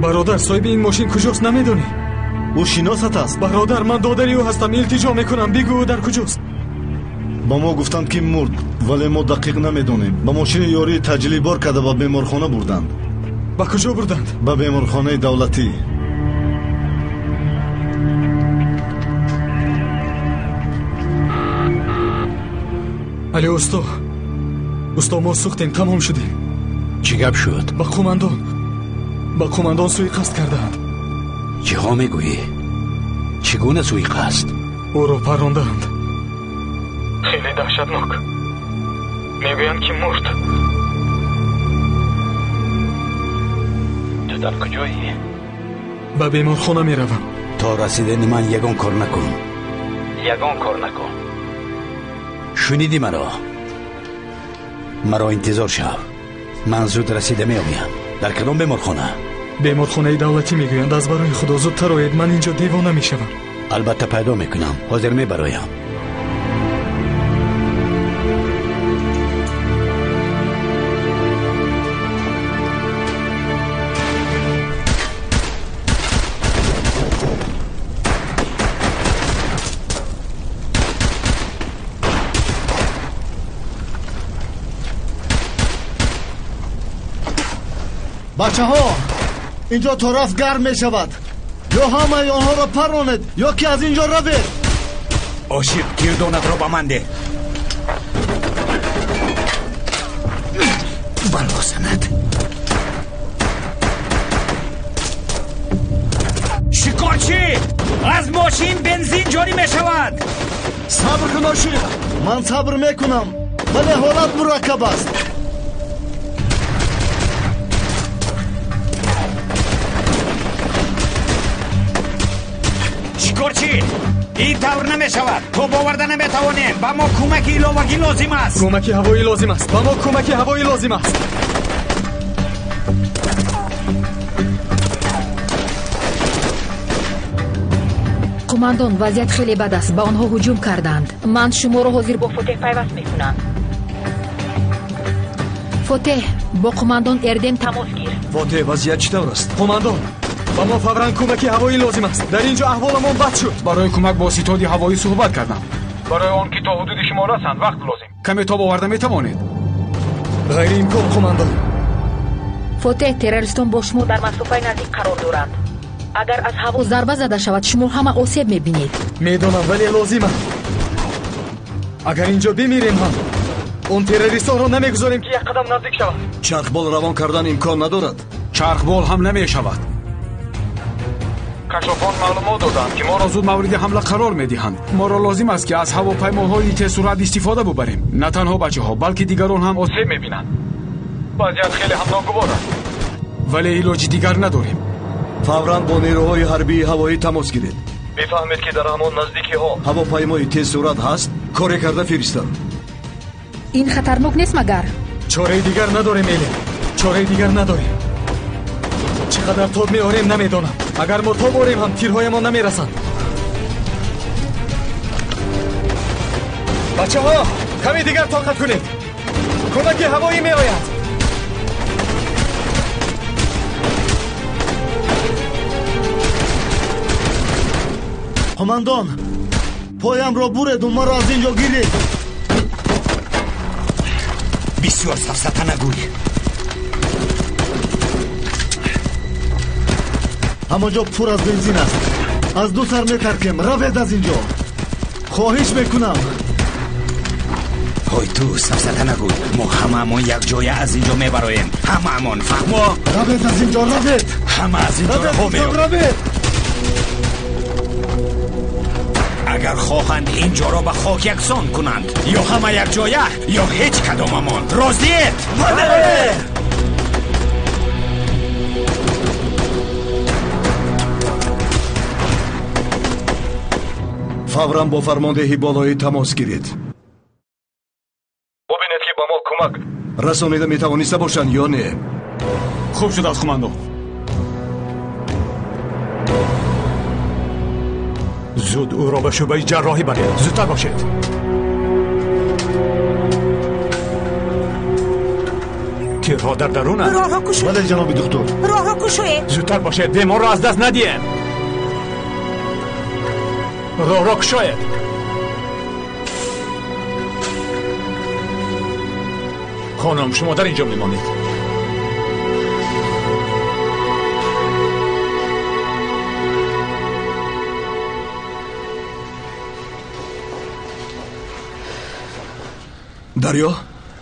Бародар, соҳиби ин мошин куҷост намедонӣ? Ӯ шиносат аст? Бародар, ман додари ӯ ҳастам, илтиҷо мекунам, бигӯ ӯ дар куҷост. Ба мо гуфтанд, ки мурд, вале мо дақиқ намедонем. Ба мошини ёрии таъҷилӣ бор карда ба беморхона бурданд. Ба куҷо бурданд? Ба беморхонаи давлатӣ. Алё, усто, усто, мо сӯхтем, тамом шудем. Чӣ гап шуд? Ба қумандон суиқасд кардаанд. Чиҳо мегӯӣ? Чӣ гуна суиқасд? Ӯро паррондаанд. Хеле даҳшатнок. Мегӯянд, ки мурд. Ту дар куҷоӣ? Ба беморхона меравам. То расидани ман ягон кор накун. Ягон кор накун. Шунидӣ маро? Маро интизор шав. Ман зуд расида меоям. Дар кадом беморхона? Беморхонаи давлатӣ мегӯянд. Аз барои худо зудтар оед, ман инҷо девона мешавам. Албатта пайдо мекунам. Ҳозир мебароям. Бачаҳо, инҷо то рафт гарм мешавад. Ё ҳамаи онҳоро парронед, ё ки аз инҷо равед. Ошиқ, тирдонатро ба ман деҳ. Бало занад. Шикорчӣ, аз мошин бензин ҷорӣ мешавад. Сабр кун, ошиқ. Ман сабр мекунам, вале ҳолат мураккаб аст. Шикорчӣ, ин тавр намешавад. То боварда наметавонем. Ба мо кӯмаки иловагӣ лозим аст. Кӯмаки ҳавоӣ лозим аст. Ба мо кӯмаки ҳавоӣ лозим аст. Қумандон, вазъият хеле бад аст. Ба онҳо ҳуҷум карданд. Ман шуморо ҳозир бо Фотеҳ пайваст мекунам. Фотеҳ, бо қумандон Эрдем тамос гир. Фотеҳ, вазъият чӣ тавр аст? Қумандон, ба мо фавран кӯмаки ҳавоӣ лозим аст. Дар ин ҷо аҳволамон бад шуд. Барои кӯмак бо ситоди ҳавоӣ суҳбат кардам. Барои он ки то ҳудуди шумо расанд вақт лозим. Каме тоб оварда метавонед? Ғайриимкон, қумандон. Фотеҳ, террористон бо шумо дар масофаи наздик қарор доранд. Агар аз ҳаво зарба зада шавад, шумо ҳама осеб мебинед. Медонам, вале лозим аст. Агар инҷо бимирем ҳам, он террористонро намегузорем, ки як қадам наздик шаванд. Чархбол равон кардан имкон надорад. Чархбол ҳам намешавад. Кашофон маълумот доданд, ки моро зуд мавриди ҳамла қарор медиҳанд. Моро лозим аст, ки аз ҳавопаймоҳои тезсуръат истифода бубарем. На танҳо бачаҳо, балки дигарон ҳам осеб мебинанд. Вазъият хеле ҳам ногувор аст, вале илоҷи дигар надорем. Фавран бо нерӯҳои ҳарбии ҳавоӣ тамос гиред. Бифаҳмед, ки дар ҳамон наздикиҳо ҳавопаймои тезсуръат ҳаст, коре карда фиристанд. Ин хатарнок нест магар? Чораи дигар надорем, Элен. Чораи дигар надорем. Чӣ қадар тоб меорем намедонам. Агар мо тоб орем ҳам тирҳоямон намерасанд. Бачаҳо, каме дигар тоқат кунед. Кӯмаки ҳавоӣ меояд. Қумандон, поямро буреду маро аз ин ҷо гиред. Бисёр сафсата нагӯй. Ҳамон ҷо пур аз бензин аст. Аз ду сар метаркем. Равед аз ин ҷо. Хоҳиш мекунам. Ҳой ту, сафсата нагӯй. Мо ҳамаамон якҷоя аз ин ҷо мебароем. Ҳамаамон, фаҳмо? Равед аз ин ҷо, равед. Ҳама аз ин ҷо раҳо меёбем. Равед. Агар хоҳанд ин ҷоро ба хок яксон кунанд, ё ҳама якҷоя, ё ҳеҷ кадомамон. Розиед? Бале! Фавран бо фармондеҳи болоӣ тамос гиред. Бубинед, ки ба мо кӯмак расонида метавониста бошанд ё не. Хуб шудааст, қумандон. Зуд ӯро ба шӯъбаи ҷарроҳӣ баред. Зудтар бошед. Тирҳо дар дарунанд. Роҳро кушоед. Бале, ҷаноби духтур. Роҳро кушоед. Зудтар бошед, беморро аз даст надиҳем. Роҳро кушоед. Хонум, шумо дар инҷо мемонед. Дарё,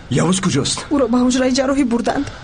Явуз куҷост? Ӯро ба ҳуҷраи ҷарроҳӣ бурданд.